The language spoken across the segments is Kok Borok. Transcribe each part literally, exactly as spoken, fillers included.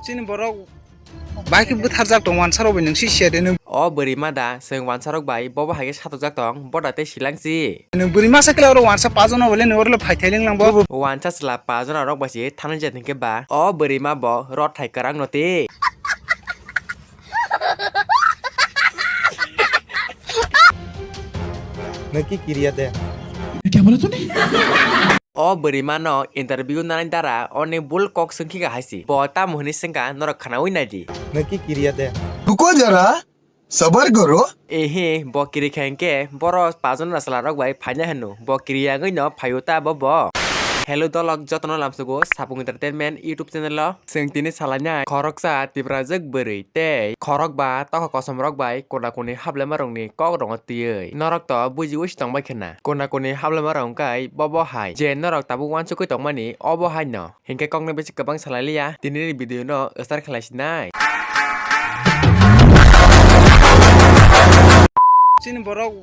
Chini borok bai khe bwtharjak tong, wansa rok bai nwng si se de nwng. O bwrwi ma da, chwng wansa rok bai bobo hai khe satokjak tong, boda tei silang si. Nwng bwrwi masa khe oro wansa pajono bole nwng oro le phai thai ling lang bo. Wansa chwla pajono rok bai si thani jet hinkhe ba. O bwrwi ma bo rot thai kwrang no ti. Naki kiriya de. Kya bola tune? O bwrwi mano interview nanai dara oni bul kok swngkhe hai si. Bo tamo hwnwi swngkha norok khnaui nai di. Naki kiriya de. Ruko jara, sabar karo. Ehe, bo kiri kha hinkhe boro pajon na chwla rok bai phaina hwno. Bo kiri yangwi no phaio ta bo bo. Hello dolok jotono lamsugo Sapung Entertainment YouTube channel o. Chwng tini salainai khoroksa Tiprajwk bwrwi tei khorokba tokha kosom rok bai kona koni hablema rokni kok rongo twiwi norok to bujiwi si tongbai khna. Kona koni hablema rok wngkai bobo hai je norok tabuk wansugwi tongmani obo hai no. Hinkhe kokno bisi kwbang salai liya, tini ni video no start khlai sinai. Chini borok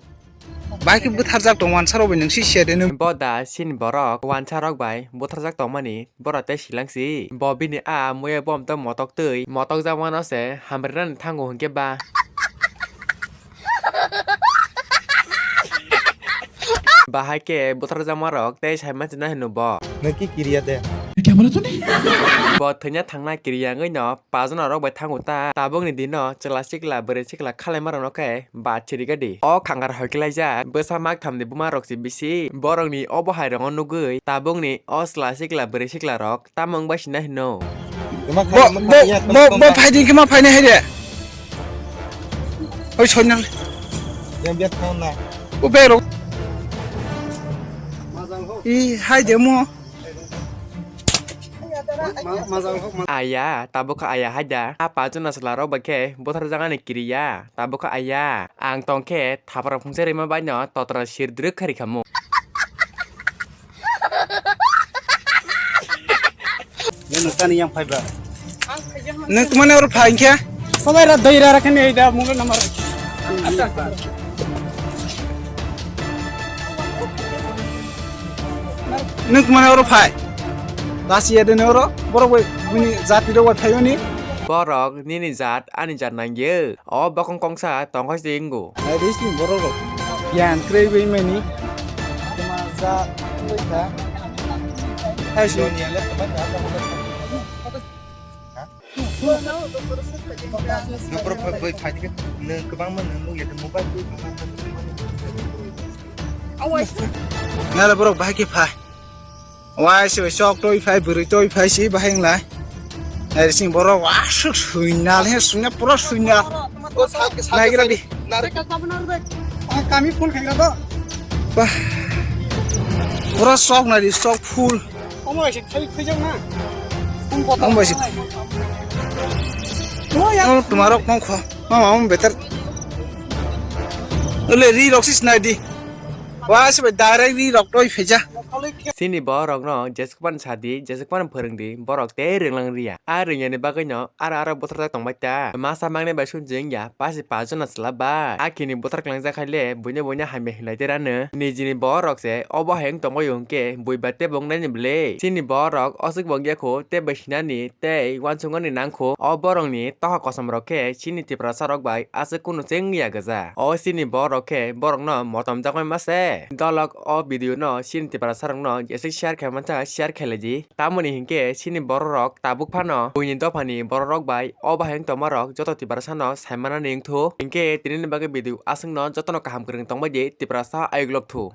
bai khe bwtharjak tong, wansa rok bai nwng si se de nwng. Bo da chini borok wansa rok bai bwtharjak tongmani boro tei silang si. Bo bini a muya bom to motok twi motok jak mano se hamrwnani thango hinkhe ba. Bahai khe bwtharjakma rok tei sai manchina hino bo. Naki kiriya de. Kya bola tune? Bo thwina thangna kiriya wngwi no pajon rok bai thango ta. Tabukni dino chwla sikla bwrwi sikla khalaima rokno khe ba chirigadi. O khangar hoiklaijak bwsa mak thamni buma rok se bisi borokni obo hai rokno nugwi tabukni o chwla sikla bwrwi sikla rok tamo wngbai sina hino. Bo, bo, bo, bo phaidi khe ma phainai hai de. Oi, soi nang. Yang biar kau na. O bero. I hai de mo. Aya, tabuk kha aya hai da. A pajon na chwla rok bai khe bwtharjaknani kiriya. Tabuk kha aya. Ang tong khe thapra phungsa rima bai no totra sir drwk khari khamu. Nwng tani yang phai ba? Nwng tmani oro phai khe? Sabai ra dai ra khe nei da mungla namar. Nwng tmani oro phai? Lasi ya de ne oro borok bai bini jati rok bai phai oni. Borok nini jat ani jat nangyo. O bokong kongsa tongkha se wngo. Naidi sini borok rok. Yang krei bai mani. Tuma ja tongkha. Hai si. Nokro phai bai phai ke nung kwbang ma nung ya mobile. Nala borok bahai ke phai. Wai se bai chok toi phai, bwrwi toi phai si bahai wng lai. Nai sing borok wa suk suinal he suina pura suinal. Nai gira di. Kami phone khai ga to. Bah. Pura chok nai di, chok full. Omo bai se khai khai jang na. Omo bai se. Oh, tumarok nong kho. Mama, mama better. Ole ri rok sis nai di. Wa se bai direct ri rok toi pheja. Chini borokno jesukmani sadi, jesukmani phwrwngdi, borok tei rwnglang riya. A rwngyani bagwino aro aro bwtharjak tongbai ta. Masa mangni bai sumjing ya, pasi pajona chwla bai. Akhini bwthar klangjak khaile, buino buino hamya hinlai derano. Nijini borok se obo hai wng tongbaio hwnkhe, buiba tebo wngnaini bwle. Chini borok oswk bo wngya kho, tebo hinani tei uansukmani nangkho. O borokni tokha kosom rok khe chini Tiprasa rok bai aswk kunu se wngya gwja. O chini borok khe borokno motom jakmai ma se. Dolok o video no chini Tiprasa rokno jeswk share khe mansa share khe lai di. Tamoni hinkhe chini borok rok tabuk phano buini dophani borok rok bai o bahai wng tongma rok joto Tiprasa no sai manani wngthu. Hinkhe tinini bagwi video aswkno jotono kaham kwrwng tongbai di Tiprasa ayuk lok thu.